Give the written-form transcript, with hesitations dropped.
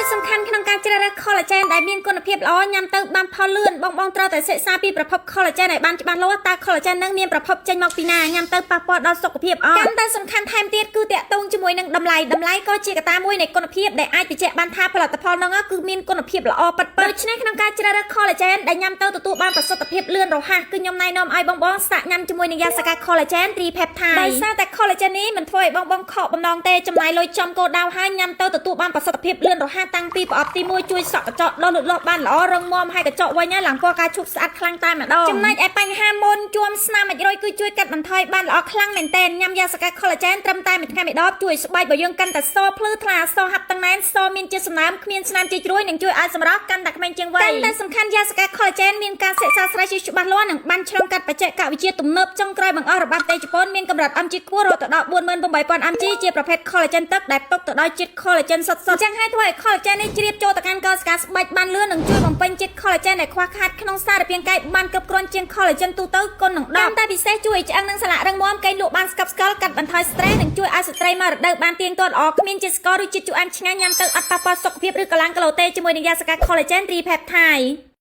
ចសំខាន់ក្នុងការជ្រើសរើស collagen ដែលមានគុណភាពល្អញ៉ាំទៅបានផលលឿនបងបងត្រូវតែសិក្សាពីប្រភព collagen ឲ្យបានច្បាស់លាស់តើ collagen នឹងមានប្រភពចេញមកពីណាញ៉ាំទៅប៉ះពាល់ដល់សុខភាពអត់កាន់តែសំខាន់ថែមទៀតគឺតាក់ទងជាមួយនឹងតម្លៃតម្លៃក៏ជាកត្តាមួយនៃគុណភាពដែលអាចបញ្ជាក់បានថាផលិតផលនោះគឺមានគុណភាពល្អពិតៗដូច្នេះក្នុងការជ្រើសរើស collagen ដែលញ៉ាំទៅទទួលបានប្រសិទ្ធភាពលឿនរហ័សគឺខ្ញុំណែនាំឲ្យបងបងសាកញ៉ាំជាមួយនឹងយ៉ាសាកា collagen tripeptide ដោយសារតែ collagen នេះមិនធ្វើឲ្យបងបងខកបំណងទេចំណាយលុយចំគោលដៅហើយញ៉ាំទៅទទួលបានប្រសិទ្ធភាពលឿនរហ័សតាំងពីប្រអប់ទី1ជួយសក់កញ្ចក់ដុះលូតលាស់បានល្អរឹងមាំហើយកញ្ចក់វិញហើយឡើងពណ៌ការឈូកស្អាតខ្លាំងតែម្ដងចំណែកឯបញ្ហាមុនជួមស្នាមអាចរុយគឺជួយកាត់បន្ថយបានល្អខ្លាំងមែនទែនញ៉ាំយ៉ាសាកា collagen ត្រឹមតែមួយថ្ងៃមួយដបជួយស្បែករបស់យើងកាន់តែសភ្លឺថ្លាសហាប់ទាំងណែនសមានជាតិសំណើមគ្មានស្នាមជីជ្រួយនិងជួយឲ្យសម្រស់កាន់តែក្មេងជាងវ័យកាន់តែសំខាន់យ៉ាសាកា collagen មានការសិក្សាស្រាវជ្រាវច្បាស់លាស់និងបានឆ្លងកាត់បច្ចេកវិទ្យាទំនើបចុងក្រោយបង្អស់របស់ប្រទេសជប៉ុនមានកម្រិត mg ខ្ពស់រហូតដល់48,000 mg ជាប្រភេទ collagen ទឹកដែលផ្ទុកទៅដោយជាតិ collagen សុទ្ធៗចឹងហើយធ្វើឲ្យ collagen នេះជ្រាបចូលទៅកាន់កោសិកាស្បែកបានលឿននិងជួយបំពេញជាតិ collagen ដែលខ្វះខាតក្នុងសារពាង្គកាយបានគ្រប់គ្រាន់ជាង collagen ទូទៅគុណនឹង10កាន់តែពិសេសជួយឲ្យឆ្អឹងនិងសន្លាក់រឹងមាំកេងលក់បានស្កប់ស្កល់កាត់បន្ថយ stress និងជួយឲ្យស្ត្រីមករដូវបានទៀងទាត់ល្អគ្មានជាតិស្ករឬជាតិជូរអែមឆ្ងាញ់ញ៉ាំទៅអត់ប៉ះពាល់សុខភាពឬកម្លាំងគីឡូទេជាមួយនឹងយ៉ាសាកា collagen tripeptide។